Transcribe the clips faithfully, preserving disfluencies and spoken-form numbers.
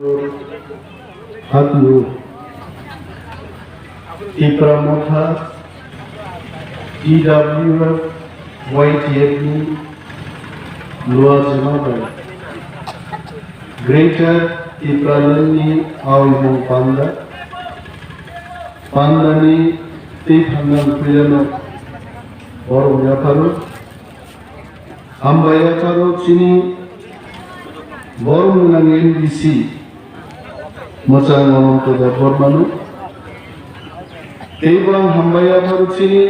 Hatu Tipra Motha, T W F, Y T F ni luajima bai Greater Tipraland ni awi mung panda, panda ni tei phanang puilano borok yapharo. Hambai yapharo chini borok gwnang M D C mwchang Ananto Debbarmano. Tei borok hambai yapharo chini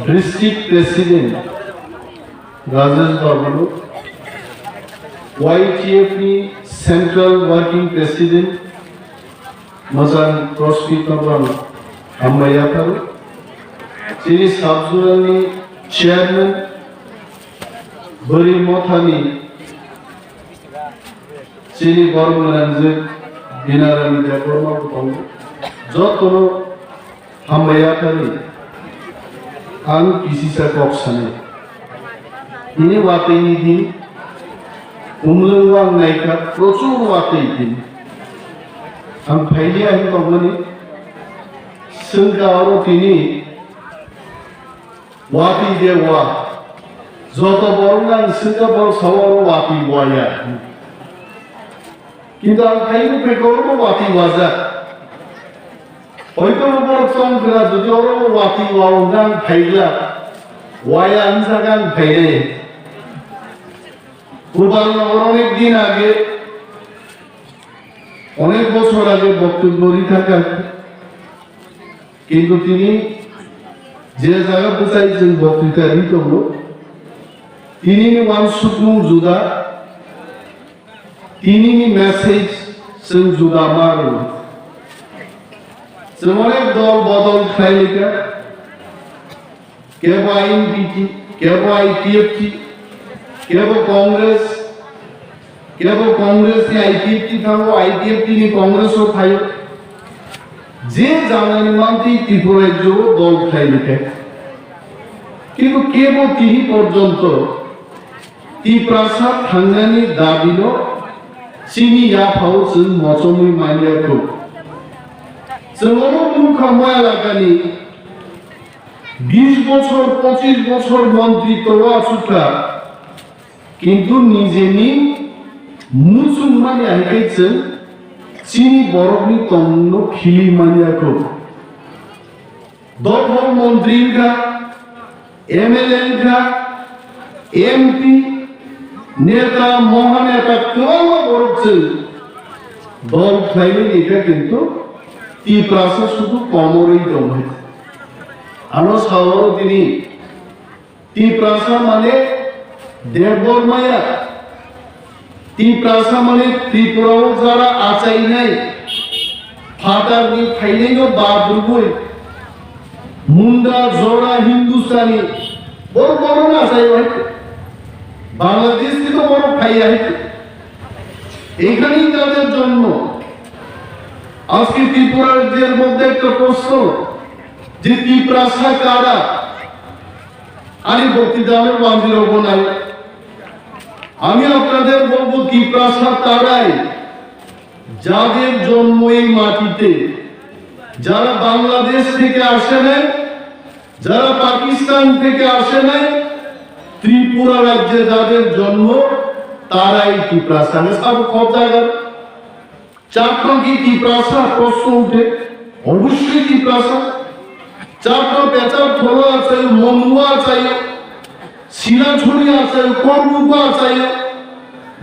District President Rajesh Babuno, Y T F ni Central Working President Mwchang Prospit no bang hambai yapharo. Chini sub-zonal ni chairman, Bwrwi Mothani chini borok gwnangjwk Binarani Debbarma bo tongo. Jotono hambai yapharo. Ang kisisa kok sanai. Tini watwi ni din, umlung wang naikha, prochur watwi din. Ang phailiya hin tongmani, swngkha oro tini watwi de wa. Joto borok nang swngkha borok sao oro watwi waya. Kintu ang phaini phaikha oro watwi wajak. Hoito borok chongkra jodi oro watwi wa wngkha ang phaikha, waya wngkha ang phainai. Kwbangma oro onek din age, onek bochor age boktobbo ri thangkha. Kintu tini je jaga bwchai chwng boktwita ri tongo, tini ni wansukmung juda, tini ni message chwng juda ma rwo. Chwng onek dol bodol khlai likha, kebo I N P T, kebo I P F T, kebo Congress, kebo Congress ni I P F T thango, I P F T ni Congress o phaio. Je janani mantwi Tripura rajyo o dol khlai likha. Kintu kebo tini porjonto Tiprasa thangnani dabino chini yaphao chwng mochomwi manya kho. Chwng omo Mukha Moya elakani bish bochor, pochis bochor montri towa achukha, kintu nijeni muchungmani hai khe chwng chini borokni tongmungno khili manya kho. Dophal montri wngkha, M L A wngkha, M P, neta, mohaneta kwbangma borok chwng dol khlaimani khe, kintu Tiprasa sudu komorwi tongkha. Ano sao tini Tiprasa mane Debbarmaya. Tiprasa mane Tripura o jara achainai, phatar ni phainai no bad rwbwi, Munda, Jora, Hindustani, bor bor no achai hai. Bangladesh ni to bor phai hai. এখানেই তাদের জন্ম। আজকে ত্রিপুরা রাজ্যের মধ্যে একটা প্রশ্ন যে তিপ্রাসা কারা, আমি বক্তৃতা আমি বাজি রব নাই। আমি আপনাদের বলবো, তিপ্রাসা তারাই, যাদের জন্ম এই মাটিতে, যারা বাংলাদেশ থেকে আসে নাই, যারা পাকিস্তান থেকে আসে নাই, ত্রিপুরা রাজ্যে যাদের জন্ম, তারাই তিপ্রাসা। আমি সব খোঁজ জায়গার চাকমা কি তিপ্রাসা প্রশ্ন উঠে, অবশ্যই তিপ্রাসা। চাকমা পেচার থলো আছে, মনুয়া আছে, সিরাছড়ি আছে, করবুকা আছে,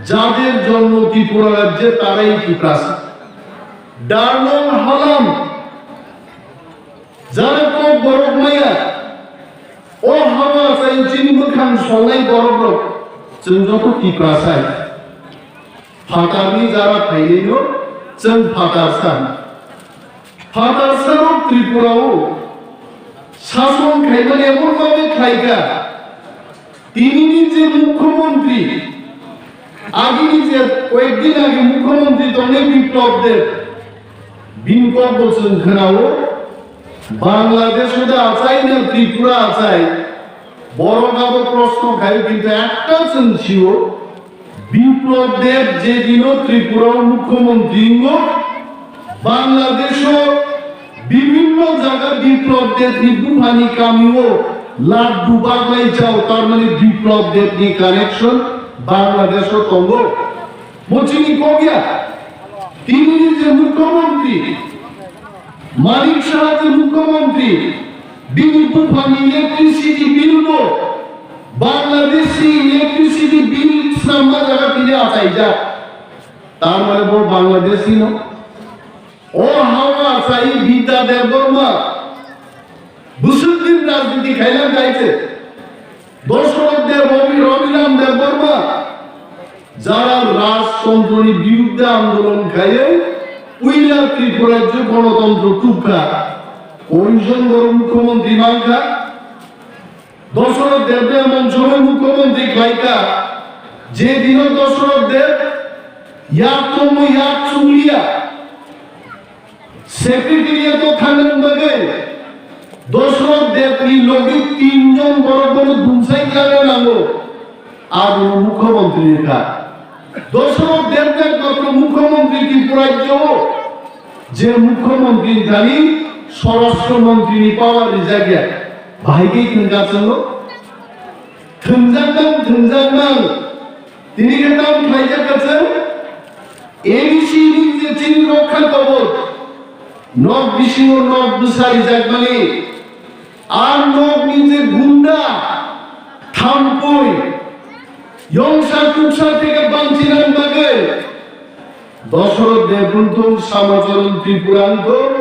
যাদের জন্ম ত্রিপুরা রাজ্যে তারাই তিপ্রাসা। ডারলং হালাম, যারা তো বরফ মায়া, ও হাওয়া আছে, চিনি মুখান সলাই বরফ, চুঞ্জত তিপ্রাসায়। Phatarni jara phainai no chwng phatarsa. Phatarsa rok Tripura o sason khaimani emon bhabe khlaikha, tinini je mukhyamantri, agini je koyekdin age mukhyamantri tongnai Biplab Deb, bini kokbo chwng khnao, Bangladesh o da achai na Tripura achai, borok abo proshno khaio, kintu ekta chwng sio, Biplab Deb jedino Tripura o mukhyamantri wngo, Bangladesho bibhinno jaga Biplab Debni buphani kamio laddu baglai chao, tar mane Biplab Debni connection Bangladesho tongo. Mo chini kok ya, tinini je mukhyamantri, Manik Saha je mukhyamantri, bini buphani electricity bill bo Bangladeshi electricity bill swnamma jaga tini achaijak. Tar mane bo Bangladeshi no. O hawa achai Bidya Debbarma. Bwswk din rajniti khaina kaiche. Dosroth Deb, Rabi, Rabiram Debbarma, jara rajtantroni birudde andolon khaiwi puila Tripura rajyo gonotontro tubkha. Koijon borok mukhyamantri mankha? Dosroth Debde emon somoi mukhyamantri khlaikha, je dino Dosroth Deb yak tongwi yak chungliya. Secretariat o thangna bagwi Dosroth Debni logi tinjon borok bono dumsai khlaiwi nango. Abono mukhyamantri wngkha. Dosroth Deb ekmatro mukhyamantri Tripura rajyo o, je mukhyamantri thani swarashtra mantri ni power rijak ya. Bahai khe thwngkha chwngno. Thwngjak nang, thwngjak nang. Tini khe tamo khlaijak kha chwng? A D C ni je chini rokha kobor, nok bisingo nok bwsa rijakmani, a nokni je gunda, thampui, yongsa kuksa theke bangchinani bagwi Dosoroth Debunthung, Samacharan Tripura wngthung,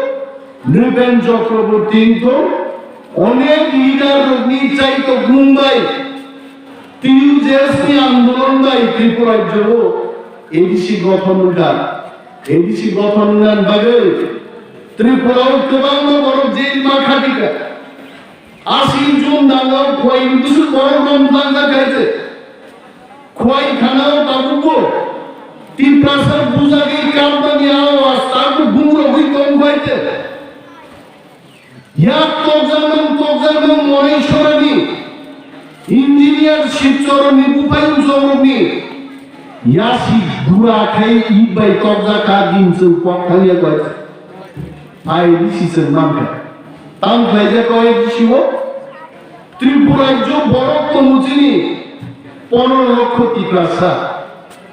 Nripen Chakraborty wngthung, onek leader rokni chaitok mung bai, T U J S ni andolon bai Tripura rajyo o A D C gothon wngkha. A D C gothon wngnani bagwi Tripura o kwbangma borok jail ma khatikha. Aswk June dangao khwlaini bwswk borok rok mwtangjak kha se. Khwlai khana o tabukbo Tiprasa bujagwi kammani awaz tabuk bungrogwi tong kha se. Yak tokjakmang, tokjakmang Monesorani engineer Shivcharanni buphai wngchongrokni yasi gura khai it bai tokjak kha, gimchwng pok thangya bai. A D C chwng mankha. Tamo khlaijak o A D C o? Tripura rajyo borok tongo chini ponero lokho Tiprasa.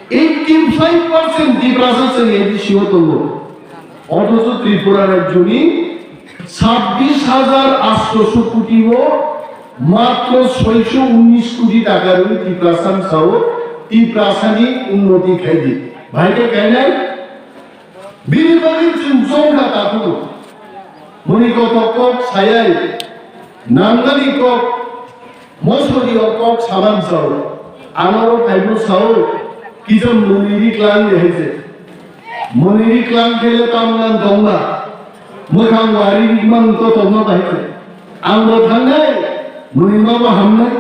Eighty five percent Tiprasa chwng A D C o tongo. Othocho Tripura rajyoni sabbish hajar atsho koti o matro soisho unnish koti taka rwi Tiprasa bwsao Tiprasani unnoti khaidi. Bahai khe kainai? Bini bagwi chwng chongkha takhuk. Muni kothok kok sayai, nangmani kok, mosori o kok saman sao. Ano oro phaibo sao, kijon muni ri klang de hai se. Muni ri klang khe le tamnang tongma. Mwkhang wari ri mang to tongma bahai se. Ang bo thangnai, muni ma bo hamnai.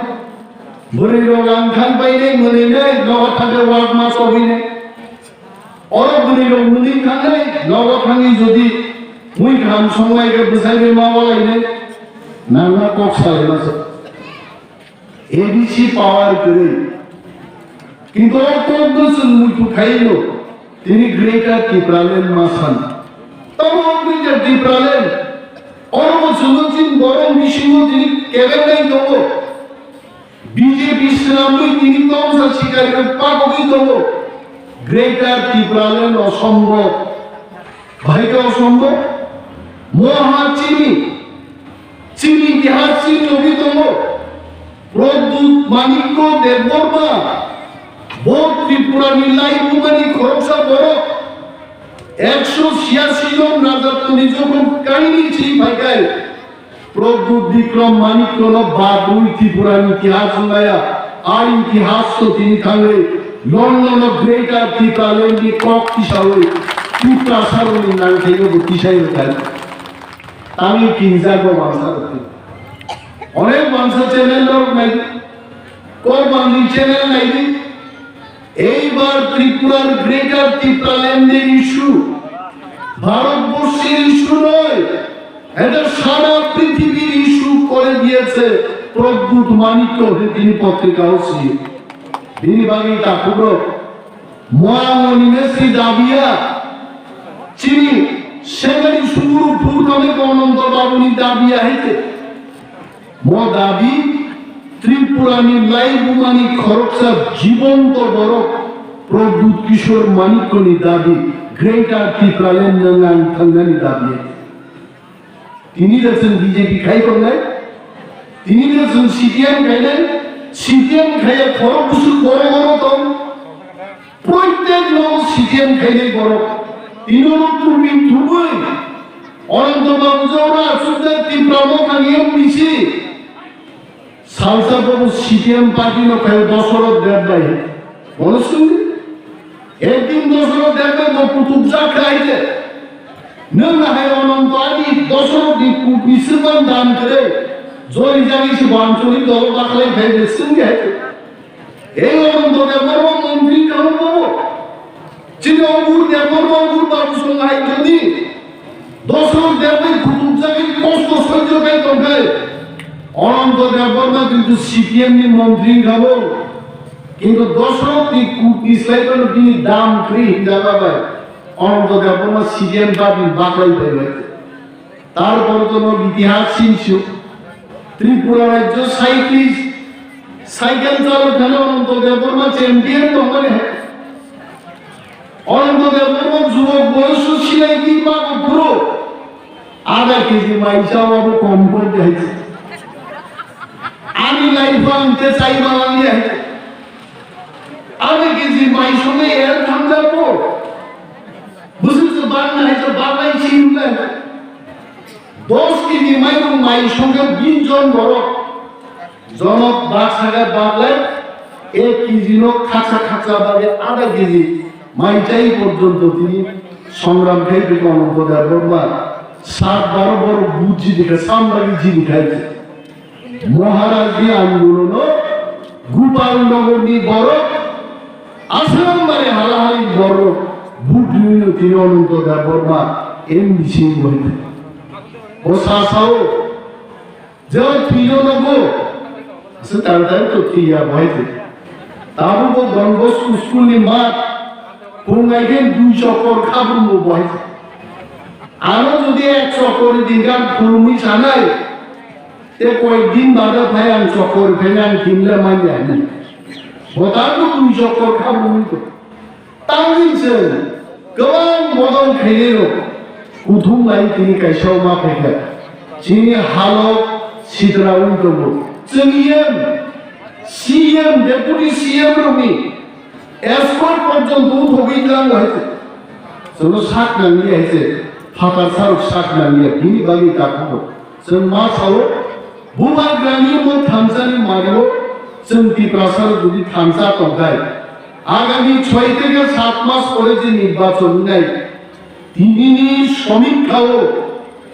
Bwrwi rok ang thang painai, muni nai, nogo thangkhe wak ma chobinai. Oro bwrwi rok mwnwi thangnai, nogo thangwi jodi mui kaham songlai khe bwsai bai ma walainai, nangma kok salai masa. A D C power kwrwi. Kintu o kok no chwng muitu khaino, tini Greater Tipraland ma san. Tamo Greater Tipraland, oro bo chwngno chini borok bisingo tini kebeng nai tongo. B J P swnamwi tini tongsa sikari rok pakogwi tongo. Greater Tipraland osombo. Bahai khe osombo? Mo ha chini, chini itihas chini logi tongo. Pradyut Manikya Debbarma, bo Tripurani laibumani khoroksa borok. Ekso chiyasi jon raja toni jokhon kahini chi phaikai, Pradyut Bikram Manikya no badwi Tripura ni itihas wnglaya, a itihas to tini thangwi London o Greater Tipraland ni kok tisawi Tiprasa rokni nangthai no bo tisai rwkha. Tangwi kinjak bo mansa rwkha. Onek mansa channel rok nai, kok manwi channel nai di. এইবার ত্রিপুরার গ্রেটার তিপ্রাল্যান্ডের ইস্যু ভারতবর্ষের ইস্যু নয়, এটা সারা পৃথিবীর ইস্যু করে দিয়েছে প্রদ্যুৎ মানিক্য, হে তিনি পত্রিকা হচ্ছে। Bini bagwi takhuk rok Moang Animesh ni dabiya, chini Sengani Suguru Phurthame Ananto Babu ni dabiya hai khe. Mo dabi Tripura ni laibuma ni khoroksa jibonto borok Pradyut Kishore Manikya ni dabi, Greater Tipraland nwng ang thangnani dabi. Tini da chwng B J P khai tongnai, tini da chwng C P M khainai, C P M khaiya khorok bwswk borok oro tong, proitek nogo C P M khainai borok, tinono tumi thubui, Ananto Babu jora aswk da Tipra Motha ni M D C. Salsa bobo C P M party no khayo Dosoroth Debbarma. Bono swngdi. Ekdin Dosoroth Debbarma bo kutuk jak khai je. Nwng hai Ananto ani Dosoroth ni kutni swkang dan kre. Jori jagi se bo anchalik dolo dakhlai khai je swngdi hai. Ei Ananto Debbarma montri kamo bobo. Chini Ankur Debbarma, Ankur Babu song hai jodi Dosoroth Debbarma kutuk jagwi kosto soijo khai tongkhai, Ananto Debbarma kintu C P M ni montri wngkha bo. Kintu Dosoroth ni kutni slai phano bini dam kwrwi hinjaga bai Ananto Debbarma C P M dabi baklai bai bai. Tarpor to nog itihas sinsu. Tripura rajyo cyclist, cycle chalok thani Ananto Debbarma champion tongmani hai. Ananto Debbarma jubok boyoso silai di bago phuro. Adha keji mai chawa bo kom kore hai. Ani life ang te chai malangya hai. Adha keji mai songe er thangda po. Bwswk se bang hai se bang hai si hwnlai. Dos keji mairung mai songkhe bin jon borok. Jonok baksa khe baklai ek keji no khaksa khaksa bagwi adha keji mai chai porjonto tini songram khai bwkha Ananto Debbarma sat baro borok buji dikha sam bagwi jini khai. Maharaj ni andolono Gopal Nagar ni borok, Asrambari halahai borok, but rwino tini Ananto Debbarma M D C wngwi. Bo sa sao, je thwino nogo, se tal tal to thwiya bo hai se. Tabuk bo Don Bosco school ni mat, phung ai khe dui chokor khabrum bo bo hai se. Ano jodi ek chokor ni dingan khulumwi sanai, te koyek din bade phai ang chokor phai ang kinle manya ni. Botan to dui chokor khabrum to. Tangwi se kwbang bodol khainai rok kuthum lai tini kaisa ma phaikha. Chini halok sitra wi tongo. Chwng E M, C E M, Deputy C E M rokni escort porjonto uthogwi tlang hai se. Chwngno sak nangya hai se. Phatar sarok sak nangya. Bini bagwi takhuk rok. Chwng ma sao, bubagrani bo thansa ni mario, chwng Tiprasa rok jodi thansa tongkhai, agami choi theke sat mas pore je nirbachon wngnai, tinini somikha o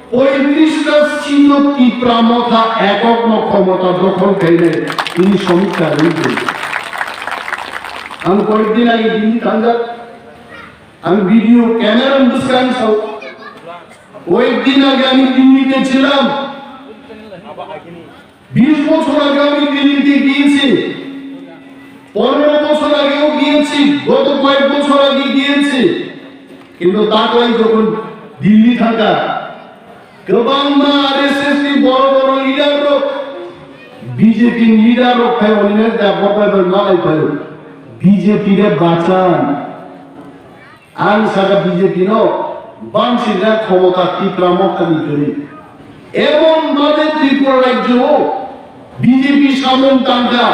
poitrish ta seat o Tipra Motha ekok no khomota dokhol khainai, tini somikha rwngkhe. Ang koyek din age Delhi thangjak, ang video camera bwskango sao. কয়েকদিন আগে আমি দিল্লিতে ছিলাম। বিশ বছর আগে আমি দিল্লিতে গিয়েছি, পনেরো বছর আগেও গিয়েছি, গত কয়েক বছর আগে গিয়েছি। কিন্তু তারপরে যখন দিল্লি থাকা গোবাংমা আরএসএস নি বড় বড় leader rock, BJP leader rock ভাই অনিমেষ দা বড় ভাই মালাই ভাই বিজেপি রে বাঁচান। Ang saka B J P no bangsi na khomota Tipra Motha ni kwrwi. Emon bade Tripura rajyo o B J P samung tangkha,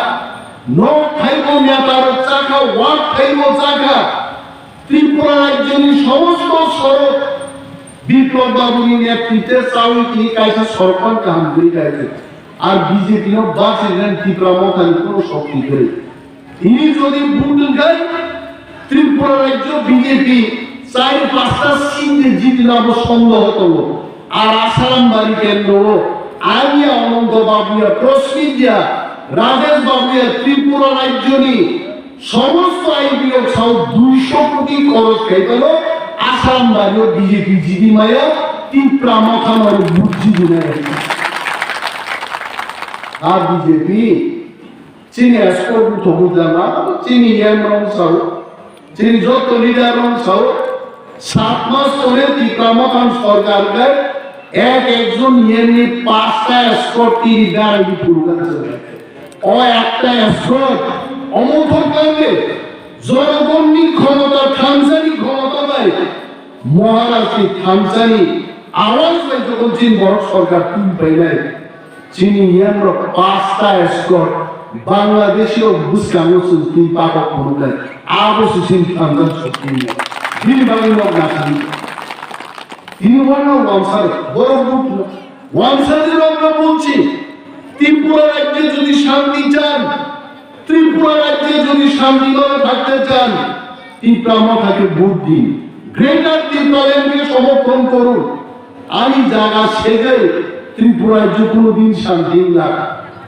nok thaibo neta rok chakha, ward thaibo chakha, Tripura rajyo ni somosto sorok Biplab Babu ni netritwe chawi tini kaisa sorkar kaham kwrwi khaikhe. Ar B J P no bangsi na Tipra Motha ni kuno shokti kwrwi. Tini jodi vote wngkhai Tripura rajyo B J P char pasta seat de jiti labo sondeho tongo. Ar Asarambari kendro o Anya Ananto Babu ya, Prasmit ya, Rajesh Babu ya Tripura rajyo ni somosto I P O sao duisho koti khoros khai phano Asarambari o B J P jiti maya Tipra Motha no vote jiti nai. Ar B J P Chini escort buthogwi jama, chini yang rong sao. Chini joto leader rok sao, sat mas pore Tipra Motha ni sorkar khe ek ekjon yen ni pasta escort tini garai di phuru gana se. O ekta escort omo thok khe jonogonni khomota, thansa ni khomota bai Maharaj ni thansa ni awaj bai jokhon chini borok sorkar twi painai. Chini yangrok pasta escort Bangladeshi rok bwskango chwng twi pakok phunuknai. Abo se chini thansa ni sukti. Bini bagwi nok nasini. Tini wano wangsa rok, borok bukno. Wangsa ni rok no bunchi. Tripura rajye jodi shanti chan, Tripura rajye jodi shanti bhabe thakte chan, Tipra Motha ke vote din. Greater Tipraland ke somorthon korun. Ani jaga segei Tripura rajyo kono din shanti wngla.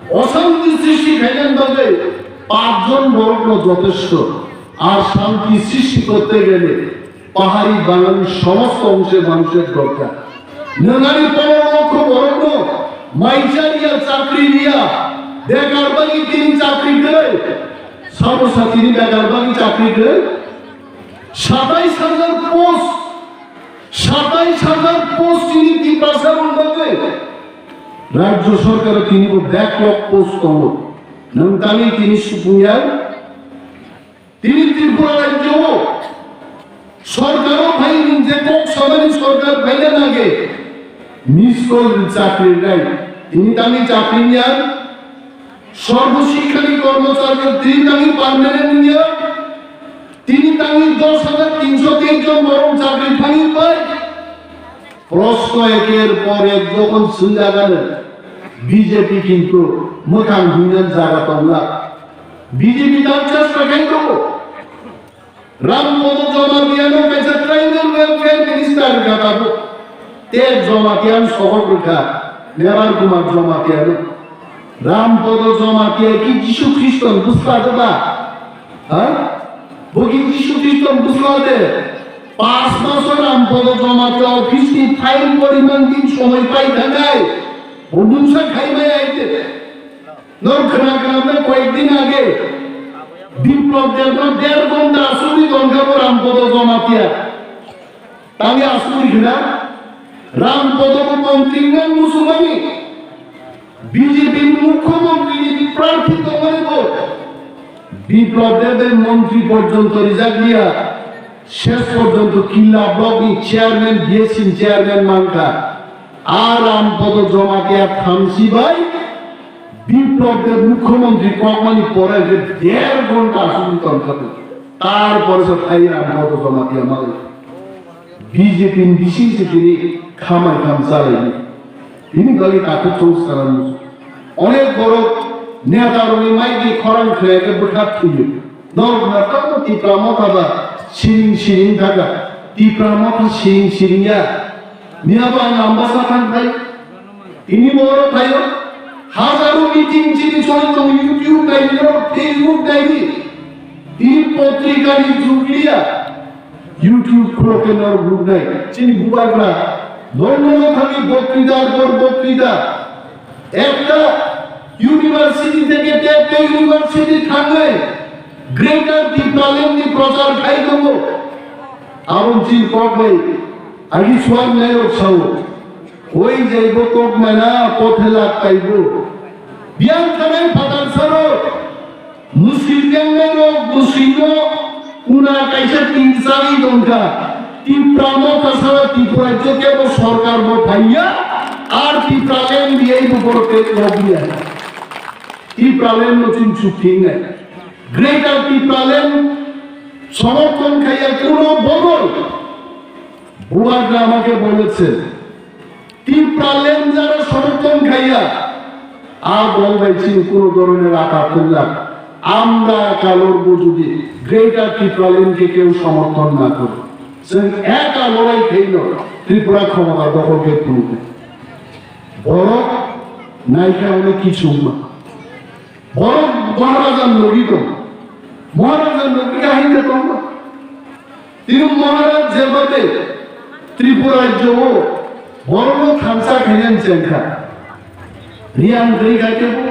Oshanti srishti khainani bagwi pachjon borokno jotesto. Ar shanti srishti korte gele pahari Bangali somosto ongshor manusher dorkar. Nwng ani pondro lokkho borokno mai chariya, chakri riya, bekar bagwi tini chakri kwrwi, sabo satini bekar bagwi chakri kwrwi, satais hajar post, satais hajar post chini Tiprasa rok bagwi rajyo sorkaro tini bo backlog post tongo. Nwng tangwi tini supung ya, tini Tripura rajyo o sorkaro phai nwng je kok samani sorkar phaina nage miss call chakri rai. Tini tangwi chakri niya, Sarva Shikshani kormochari tini tangwi permanent niya. Tini tangwi dos hajar tinso teish jon borok chakri thangwi pai. Proshno eker por ek jokhon swngjagano, B J P kintu mwkhang hwnna jaga tongla. B J P tak chesta khai tongo. Ram Podo Jamatia no kaisa tribal welfare minister wngkha tabuk. Te Jamatia no sohor wngkha, Mevar Kumar Jamatia no. Ram Podo Jamatia ki Jisu Khristo ni bwsla de ba? Ha? Bo ki Jisu Khristo ni bwsla de? Pas maso Ram Podo Jamatia office ni file poriman din somoi pai thangai. Bo mungsa khai mai ai de. Nor khna khna na koyek din age Biplop Deb no der ghonta asugwi tongkha bo Ram Podo Jamatia. Tangwi asugwi khna Ram Podo bo montri wngna muchungmani B J P ni mukhyamantri ni prarthi tongmani bo Biplop Deb bai montri porjonto rijak liya, ses porjonto Killa block ni chairman, B S C ni chairman mankha. A Ram Podo Jamatia thamchi bai Biplop Deb mukhyamantri kokmani pore hwnkhe der ghonta asugwi tongkha bo. Tarpore se phai Ram Podo Jamatia malai. B J P ni bising se tini khamai kham chalaini. Tini bagwi takhuk chong sana muchung. Onek borok neta rokni mai di khorang khlai khe bwkha thwiyo. Norok na tamo Tipra Motha ba siring siring thaka. Tipra Motha siring siring ya. Niya ba ang Ambasa thang khai. Tini boro thayo. Hajaro meeting chini choli tongo, YouTube naidi, Facebook naidi. Tini potrika ni jug liya. YouTube khulokhe norok nuknai. Chini bubagra. Norok thangwi boktwita, bor boktwita. Ekta university theke te ekta university thangwi Greater Tipraland ni prochar khai tongo. Aboni chini kok bai agi suar nairok sao. Oi jaibo kok mana pothe lak taibo. Biyang khanai phatar saro. Muslim yang nairok, Muslim no kuna kaisa tin sari dongkha. Tipra Motha sara Tripura je kebo sorkar bo phaiya, ar Tipraland biyai bo borok te lobya. Tipraland no chwng chukphingnai. Greater Tipraland somorthon khaiya kuno bodol. Bubagra amake boleche. Tipraland jara somorthon khaiya, a dol bai chini kuno dhoroner ata thwngya. Amra kalor bo jodi Greater Tipraland ke keu somorthon na kore, chwng eka lorai khaino Tripura khomota dokhol khe phunuknai. Borok naikha hwnwi kichungma. Borok Maharaja logi tong. Maharaja logi kahini tong. Tini Maharaj jebate Tripura rajyo o borokno thansa khainani chengkha. Riang kwrwi kha kebo,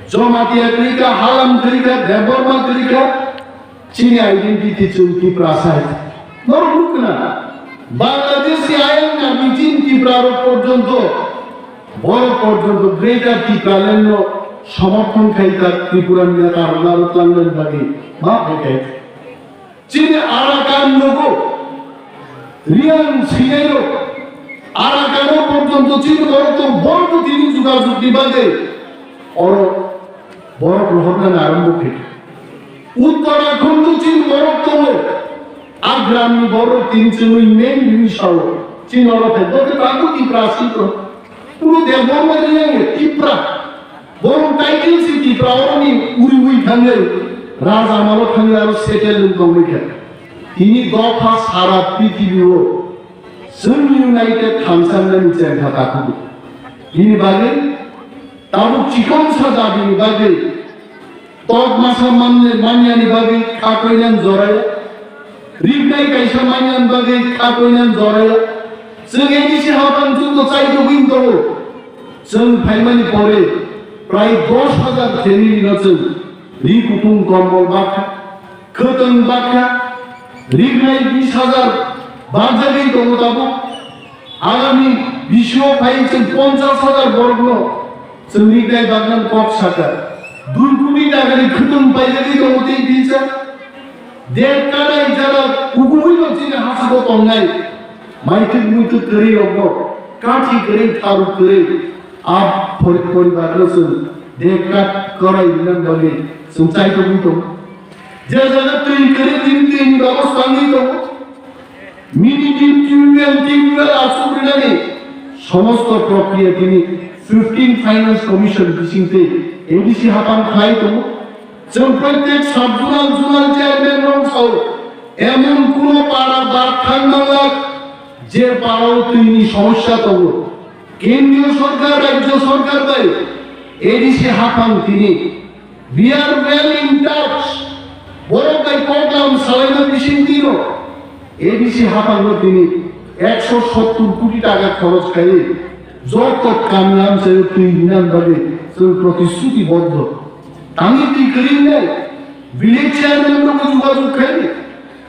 Jamatia kwrwi kha, Halam kwrwi kha, Debbarma kwrwi kha. Chini identity chwng Tiprasa hai. Norok nukna, Bangladesh ni ayang nagwi chini Tipra rok porjonto, borok porjonto Greater Tipraland no somorthon khai ta Tripura ni neta rok narwk langmani bagwi ma phai khai. Chini Arakan nogo, Riang sinai rok, Arakan o porjonto chini borok tong, borok no tini jugajug ni bagwi oro borok rohorna narwk khai. Uttarakhand o chini borok tongo. Agram ni borok tin chini main hwnwi sao. Chini oro phai bo khe tabuk Tiprasa tongo. Puro Debbarma ni yang Tipra. Borok title si Tipra oro ni uri ui thangwi. Raja malo thangwi aro settle wng tongwi khe. Tini dopha sara prithibi o. Chwng United thansa nani chengkha takhuk. Bini bagwi tabuk chikon saja bini bagwi tok masa manle manyani bagwi kha koinan joraya. Riknai kaisa manyani bagwi kha koinan joraya. Chwng A D C hapang chwngno chaitugwi tongo. Chwng phaimani pore prai dos hajar family no chwng ri kutung kombol bakha. Khwtwng bakha, riknai bis hajar barjagwi tongo tabuk. Agami bisio phai chwng ponchas hajar borokno chwng riknai baknani kok sakha. Dui koti takani khwtwng paijagwi tongo tei bisa. Dek kadai jara kubui no chini hachiko tongnai. Maitwk muitwk kwrwi rokno, kathi kwrwi, tharu kwrwi, a pori-, poribarno chwng dek kat kwrwi rinani bagwi chwng chaitugwi tongo. Je jaga twi kwrwi tini twini babosta wngwi tongo. Mini deep tubewell, tubewell achuk rinani somosto prokriya tini fifteen Finance Commission bisingtwi A D C hapang khlai tongo. Chwng protek sub zonal, zonal chairman rok sao, emon kuno para bad thang manglak, je para o twini somosya tongo. Kendriyo sorkar, rajyo sorkar bai A D C hapang tini We are well in touch. Borok bai koklam salaina bising tino A D C hapangno tini ekso sottur koti taka khoroj khaiwi joto kami amchaio twi rinani bagwi chwng protishruti boddo. Tangwi twi kwrwi wngnai village chairman rokno jugajug khaiwi,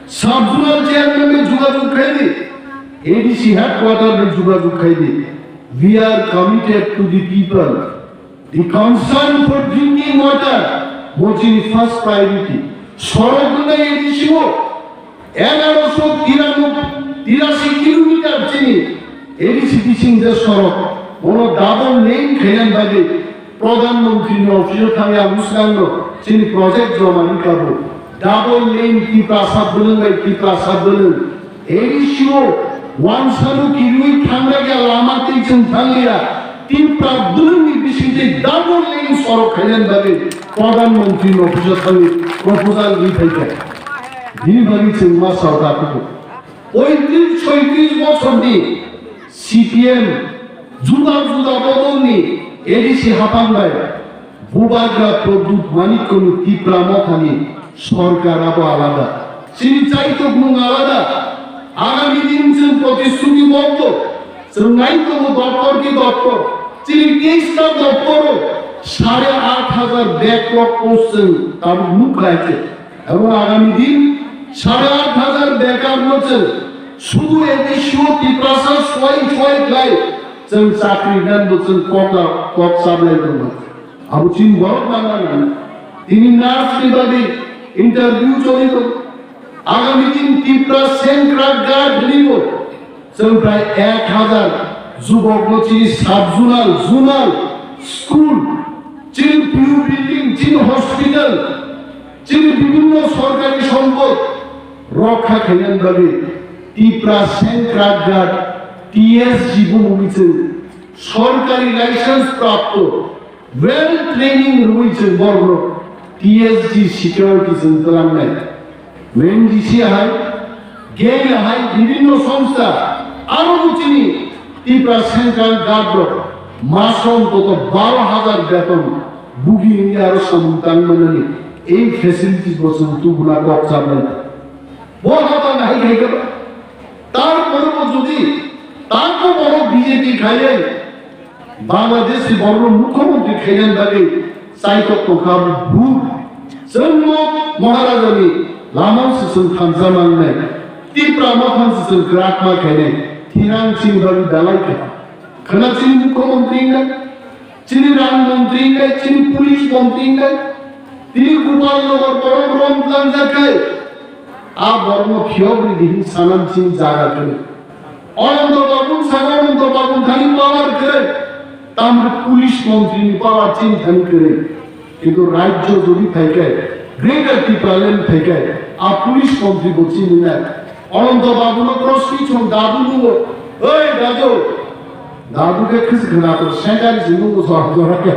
sub zonal chairman bai jugajug khaiwi, A D C headquarter bai jugajug khaiwi. We are committed to the people. The concern for drinking water, bo chini first priority. Sorok wngkha A D C o, egaroso tirano-, tirashi kilometer chini A D C bising je sorok, bono double lane khainani bagwi Pradhan Mantri ni office o thangwi ang bwskango chini project joma rikha bo. Double lane Tiprasa bwlwng bai Tiprasa bwlwng. A D C o wansano kirwi thangnai ya lama tei chwng thangliya. Tipra bwlwngni bisingtwi double lane sorok khainani bagwi Pradhan Mantri ni office o thangwi proposal ri phaikha. Bini bagwi chwng ma sao da kubu. Poitris soitris bosorni C P M juda juda bodolni A D C haphang bai Bubagra Pradyut Manikyani Tipra Mothani sorkar abo alada. Chini chaitokmung alada. Agami din chwng protishruti boddo. Chwng nai tongo doptor ki doptor. Chini teista doptoro sare aat hajar backlog post chwng tabuk nukha khe. Abo agami din sare aat hajar bekar no chwng sudu A D C o Tiprasa suai suai khlai chwng chakri nan bo chwng kok kok chablai tongma. Abo chini borok nang nang. Tini nurse ni bagwi interview choli tongo. Agami din Tipra Sankra Guard hwnwi bo chwng prai ek hajar jubok no chini sub zonal, zonal, school, chini P U building, chini hospital, chini bibhinno sorkari sompod rokha khainani bagwi Tipra Sankra Guard, T S G bumungwi chwng sorkari license prapto well training rwui chwng borokno T S G security chwng twlangnai. N G C hai, gel hai, bibhinno songstha, aro bo chini Tipra Sankra Guard rok maso ontoto baro hajar beton bugi wngya aro samung tang manani ei facilities bo chwng tubuna kok chabnai. Bo haba nahai khai khe ba. Tarpore bo jodi tangko borok B J P khaiwi Bangladesh ni borokno mukhyamantri khainani bagwi chaitok tongkha bo bhul. Chwngno Maharajani Lama se chwng thansa mangnai. Tipra Motha se chwng kwrak ma khainai. Thinang chini bagwi dalai kha. Khwna chini mukhyamantri wngnai. Chini rang mantri wngnai, chini police mantri wngnai. Tini Gopal Nagar borok rom tlangjak khe. A borokno phiyok ridi hin sanam chini jaga khe. Ananto Babu saka Ananto Babu thani power kwrwi, tamni police montri ni power chini thani kwrwi. Kintu rajyo jodi phaikai, Greater Tipraland phaikai, a police montri bo chini nai. Ananto Babu no cross pitch on dadu nugo, oi dadu, dadu ke khis khna to sengari si nugo sor sor ke.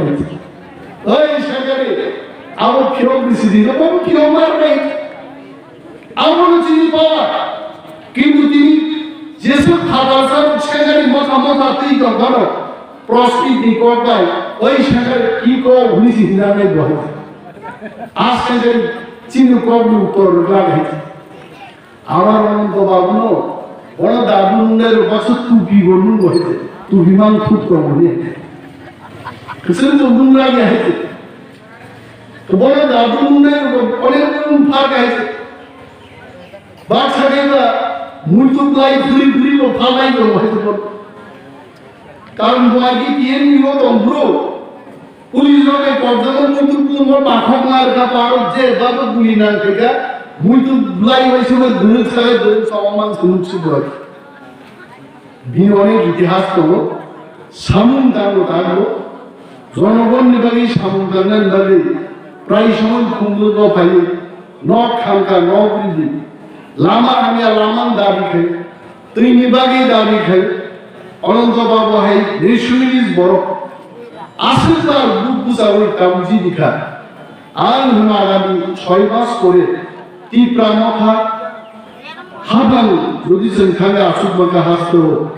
Oi sengari, abo phiyok di sidi, no phiyok mar nai. Abono chini power. Kintu tini jesu khatarsa sengari motha motha twi tongphano prospit ni kok bai oi sengari ki kok hwnwi si hinanai bo. A sengari chini kok ni uttor rwgwlak hai. Abar Ananto Babu no, bono dabu nungnai rok baksa tupi bo nung bo hai. Tupi mang thuk tong bo ni. Kwchwng bo nung lagi hai. Bono dabu nungnai rok onek nung pha kai. Baksa khe ba muitu blai phuri phuri bo phalai bo hai to. Karon bo agi T N B o tong bro. Police rok bai kok jagao muitu phulung bo bakhok ngar ka parok je babo guli nang khe ka. Muitu blai bai se guruk sagai guruk sawang mang sunuk si bo. Bini onek itihas tongo, samung tango tango, jonogonni bagwi samung tangnani bagwi prai somoi khumlwgo phaiwi nok thangkha, nok ridi, lama hamya lamani dabi khai, twini bagwi dabi khai, Ananto Babu hai nationalist borok aswk bar buk bwchaui tamji dikha. Ang hwnwi agami soi mas pore Tipra Motha hapang jodi chwng thangwi aswk mangkha hasto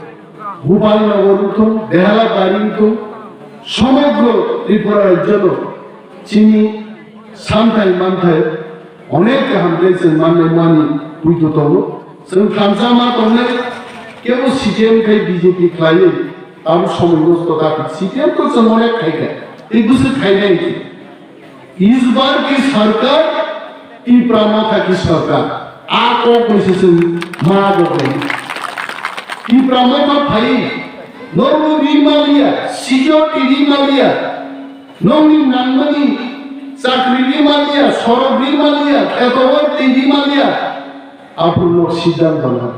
Gopal Nagar wngthung, Behala Bari wngthung, somogro Tripura rajyono chini santhai manthai onek kaham khe chwng mannai mani puito tongo. Chwng thansa ma tongnai kebo C P M khai B J P khlaiwi abo somoi nosto ta kha. C P M to chwng onek khai kha, tei bwswk khainai. Isbar ki sarkar, Tipra Motha ki sarkar. A kok bai se chwng ma bo bai. Tipra Motha phai, norok ri maliya, security ri maliya, nokni nangmani chakri ri maliya, sorok ri maliya, kheto bai twi ri maliya. Aphuru nok siddhanto na.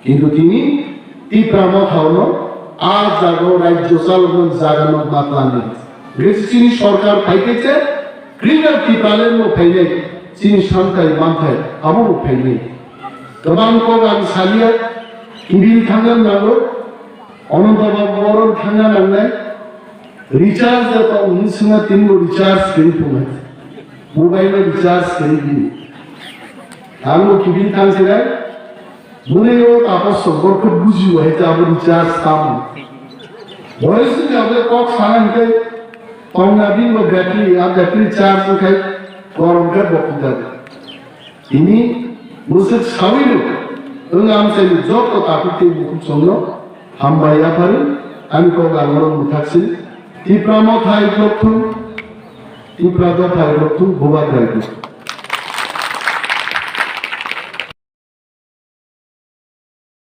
Kintu tini Tipra Motha no a jaga o rajyo chaloknani jaga no ma tlangwi. Hwnkhe chini sorkar phai khe se Greater Tipraland no phainai, chini santhai manthai abo bo phainai. Kwbang kok ang saliya, kibil thangna nango, Ananto Babu boron thangna nangnai. Recharge da tong hwnwi swngna tini bo recharge khe tongnai. Mobile no recharge khe bini. Ang bo kibil thang se nai. Bwrwi o tapos sok borok khe buji bo hai ta bo recharge tamo. Boy sing ya bo kok sana hwnkhe tongna bini bo battery, a battery charge wngkhai gorom khe bo kuda. Tini bwswk sawino wng amchaini joto takhuk tei bukhuk chwngno hambai yaphari ani kok ang oro mwthak si. Tipra Motha hai khulok thung, Tipra Dopha hai khulok thung, bubagra hai khulok thung.